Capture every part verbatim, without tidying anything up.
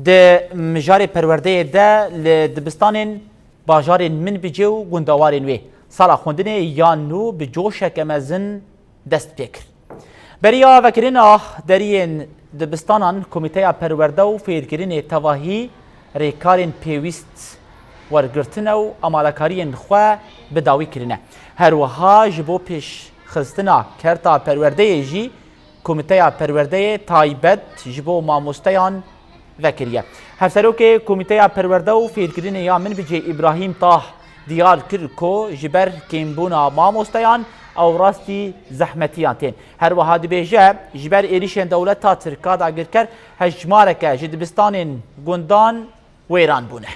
Di mijarê perwerdeyê de li dibistanên bajarên Minbicê û gundewarên wê sala xwendinê ya nû bi coşeke mezin dest pê kir. Beriya vekirina deriyên dibistanan Komîteya Perwerde û Fêrkirinê tevahî rêkarên pêwîst wergirtine û amadekariyên xwe bi dawî kirine. Her wiha ji bo pêşxistina kerta perwerdeyê jî Komîteya Perwerdeyê taybet ji bo mamosteyan vekiriye. Hevserokê Komîteya Perwerde û Fêrkirinê ya Minbicê Îbrahîm Tah diyar kir ku ji ber kêmbûna mamosteyan ew rastî zehmetiyan tên. Her wiha dibêje, ji ber êrişên dewleta Tirk a dagirker hejmareke ji dibistanên gundan wêran bûne.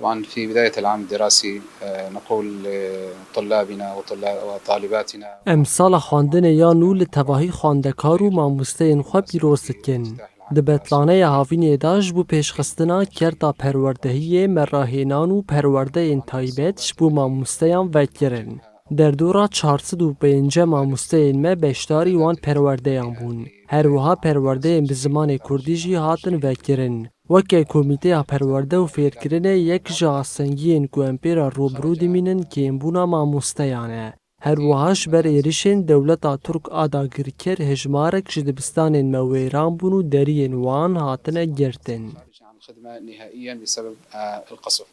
طبعا في بداية العام الدراسي، آه، نقول لطلابنا وطلا-، وطالباتنا. Em sala xwendinê ya nû li tevahî xwendekar û mamosteyên xwe pîroz dikin. Di betlaneya havînê de ji bo pêşxistina kerta perwerdehiyê me rahênan û perwerdeyên taybet ji bo mamosteyan vekirin. Derdora çar sed û pêncî mamosteyên me beşdarî wan perwerdeyan bûn. Her wiha perwerdeyên bi zimanê kurdî jî hatin vekirin. Weke Komîteya Perwerde û Fêrkirinê yek ji astengiyên ku em pê re rûbirû dimînin kêmbûna mamosteyan e. Her wiha ji ber êrişên dewleta Tirk a dagirker hejmarek ji dibistanên me wêran bûn û deriyên wan hatine girtin. الخدمة نهائيا بسبب، آه، القصف.